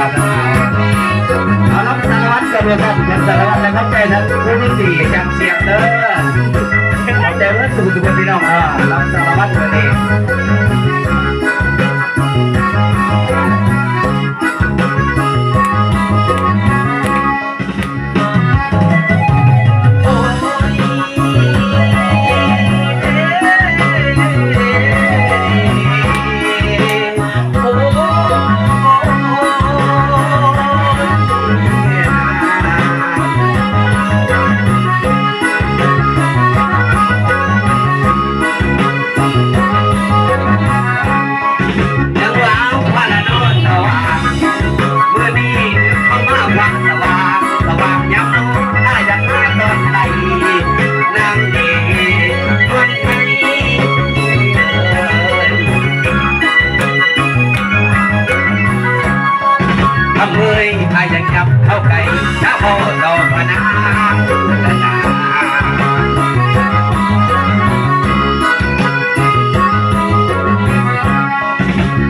ເອົາ ລຳສາລະວັນກັນວ່າຊັ້ນ ລຳສາລະວັນ ແລະ ຂອບໃຈທ່ານຄູລຸງສີ ຈາກຊຽງເດີ ຂອບໃຈເບິດທຸກໆຄົນ ພີ່ນ້ອງ ເອີ ລຳສາລະວັນມື້ນີ້.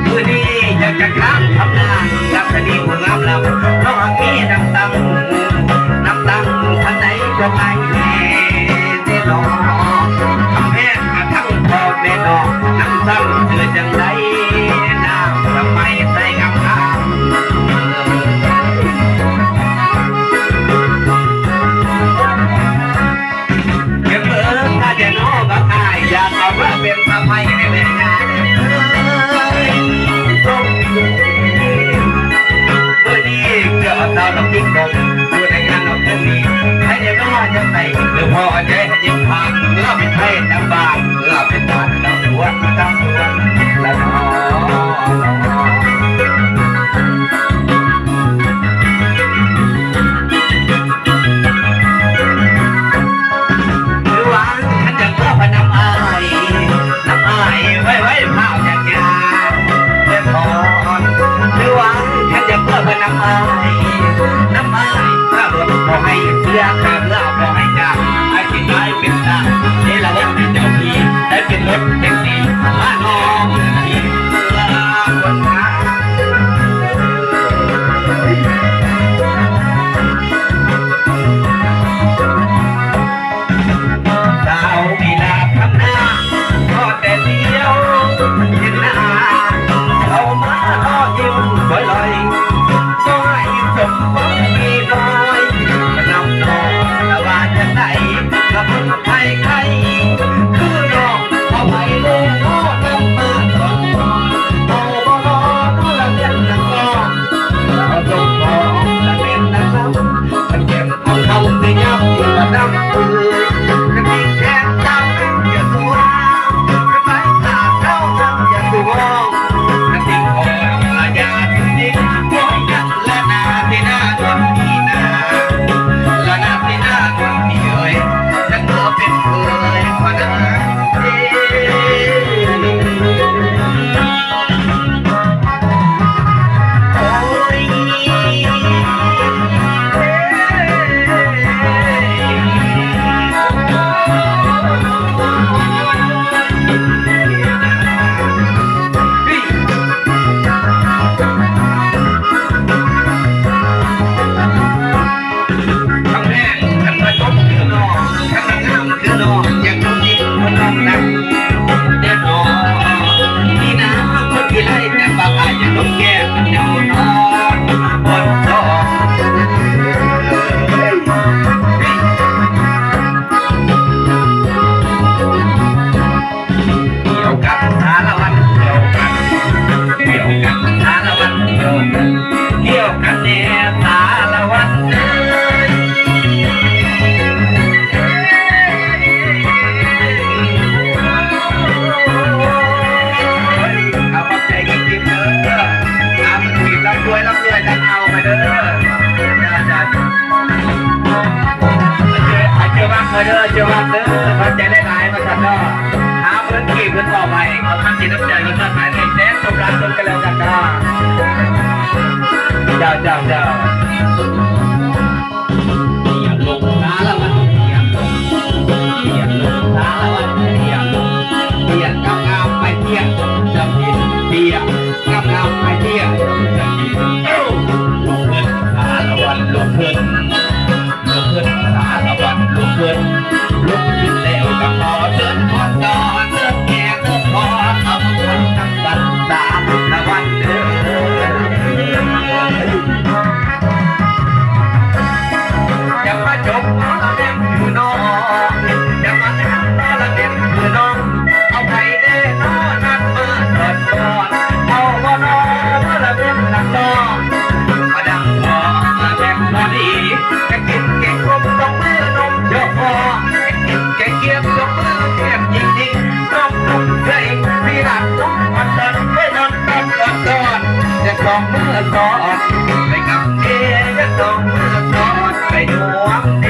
ມື້ນີ້ຢາກຈະຖາມຄຳນາງ ລາຊະນີຜູ້ງາມລຳ ນ້ອງຮັກມີນ້ຳຕັງ ນ້ຳຕັງ ອັນໃດກໍໄປແນ່ເດເນາະ ກຳແພງກະທັງພໍ່ແມ່ນ້ອງ ນຳຊ້ຳຊື່ຈັ່ງໃດ ນາງສະໄໝໄຊງາມໆ. ເກັບເບິ່ງຖ້າຈະນອກບັກອ້າຍ ຢາກເອົາມາເປັນສະໃພ້ໃຫ້ແມ່ຍ່າເດີ. ມື້ນີ້ເກືອບເອົາສາວດອກຈິກບົກ ຢູ່ໃນງານດອກເທື່ອນີ້ ໃຜຈະນອກຈັ່ງໃດ ຫຼືພໍ່ເອົາໃຈໃຫ້ຈິບພາ ເມື່ອເປັນໄພຈຳບາງ ເມື່ອເປັນບ້ານຕຳຫຼວດ ຕຳຫຼວດລະນອ. ຫຼືວ່າຄັນຢາກເມືອໄປນຳອ້າຍ ນຳອ້າຍ ໄວໆ ຟ້າວຢ່າງຍາວ ແຕ່ກ່ອນ ຫຼືວ່າຄັນຢາກເມືອໄປນຳອ້າຍ ນຳອ້າຍ ຄ່າລົດບໍ່ໃຫ້ເສຍ ຄ່າເຮືອບໍ່ໃຫ້ຈ້າງ ອ້າຍຊິກາຍເປັນຊ່າງ ເນລະວັດໃຫ້ເຈົ້າຂີ່ ໄດ້ເປັນລົດແທັກຊີ ພານ້ອງຂີ່ເຮືອຄົນງາມ. ສາວວິລາດທຳນາ ຂໍແຕ່ດຽວເຫັນໜ້າ ເຂົ້າມາລໍຍິ້ມລອຍໆ ຂໍໃຫ້ສົມຫວັງມີນ້ອຍ ນຳນ້ອງລະວ່າຈັ່ງໃດ ລະຄົນໄທໄທ ຄືນ້ອງເອົາໄປລົງ ຂໍນຳມາສອງ ເອົາບໍ່ລໍ ລະເປັນນັກຮ້ອງ ເອົາສົມປອງ ລະເປັນນັກລຳ ຄັນແກ່ນເອົາເຂົ້າໄປຍຳຢູ່ລະນຳ ຄືຄັນມີແຂກສາວນາງຢາກສວງ ຄັນໄປຖ້າສາວນາງຢາກສວງ ຄັນຕິດຂອງລະຢາດຕິດ ໂອ້ຍ ລະນາເສນານວນພີນາ ລະນາເສນານວນພີເອີຍ ຈັກເມື່ອເປັນເຂີຍພະນາງເດ. ທັງແພງທັງປະສົມຄືນ້ອງ ທັງງາມຄືນ້ອງ ຢາກລົງຍິງຄົນນ້ອງນັກແນ່ນອນ ທີ່ນາຄົນທີ່ໄລ່ແຕ່ປາກອາຍ ຢາກລົງແກ້ວເຈົ້ານ້ອງບ່ອນສອງ. ດຽວກັນສາລະວັນ ດຽວກັນ ດຽວກັນສາລະວັນ ດຽວກັນ ດຽວກັນແດ່ສາລະວັນເອີຍ. ເອົາຂອບໃຈຈິງໆເດີ ອາ ມັນຖືກ ລ່ຳລວຍ ລ່ຳລວຍ ທັງເອົາມາເດີ ເຈົ້າ ເຈົ້າ. ເຈີ ເຈີວັກເດີ ເຈີວັກເດີ ຂອບໃຈຫຼາຍໆ ວ່າຊັ້ນເນາະ ຫາເພິ່ນທີ່ເພິ່ນເວົ້າໃຫ້ເອົາຄຳຈິດນ້ຳໃຈ ວ່າຊັ້ນ ໃຫ້ແສນສົມຫຼາຍຄົນກັນແລ້ວກັນເນາະ ເຈົ້າ ເຈົ້າ ເຈົ້າ. ຕຽມລົງສາລະວັນ ຕຽມລົງ ຕຽມລົງສາລະວັນ ຕຽມລົງ ຕຽມງາມໆ ໄປຕຽມ ຕຽມງາມໆ ໄປຕຽມ ເອົ້າ. ໄປກັບເອ ຈະຕ້ອງເມືອກອດໄປຮ່ວມເດ.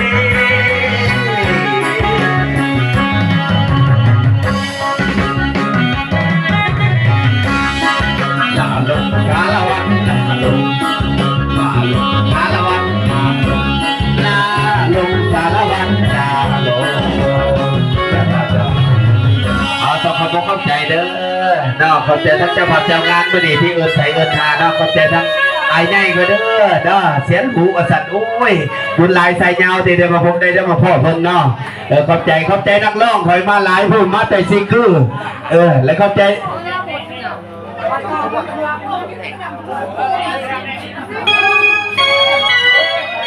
ນາລົງສາລະວັນ ນາລົງ ນາລົງສາລະວັນ ນາລົງ ນາລົງສາລະວັນ ນາລົງ. ເອົາ ຕ້ອງຂອບອົກຂອບໃຈເດີເນາະ, ຂອບໃຈທັງເຈົ້າພາບເຈົ້າງານມື້ນີ້ທີ່ເອີ້ນໃສ່ເອີ້ນຫາເນາະ, ຂອບໃຈທັງອ້າຍໃຫຍ່ຂ້ອຍເດີເນາະ, ສຽນຫູວ່າຊັ້ນ. ໂອ້ຍ ບຸນຫຼາຍສາຍຍາວທີ່ໄດ້ມາພົບໄດ້ ໄດ້ມາພໍ້ເພິ່ນເນາະ. ເອີ ຂອບໃຈ ຂອບໃຈນັກຮ້ອງຂ້ອຍມາຫຼາຍພຸ້ນ ມາແຕ່ຊິງຄື. ເອີ ແລະຂອບໃຈ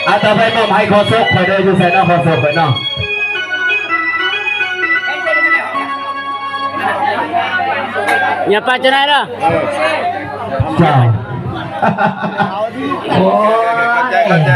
ອາ ຕໍ່ໄປມອບໃຫ້ໂຄສົກຂ້ອຍເດີ. ຢູ່ໃສເນາະໂຄສົກຂ້ອຍເນາະ? ຢ່າປາດຈະໄດ້ເດີ. ເຈົ້າ ໂອ້ຍ ຂອບໃຈ ຂອບໃຈ.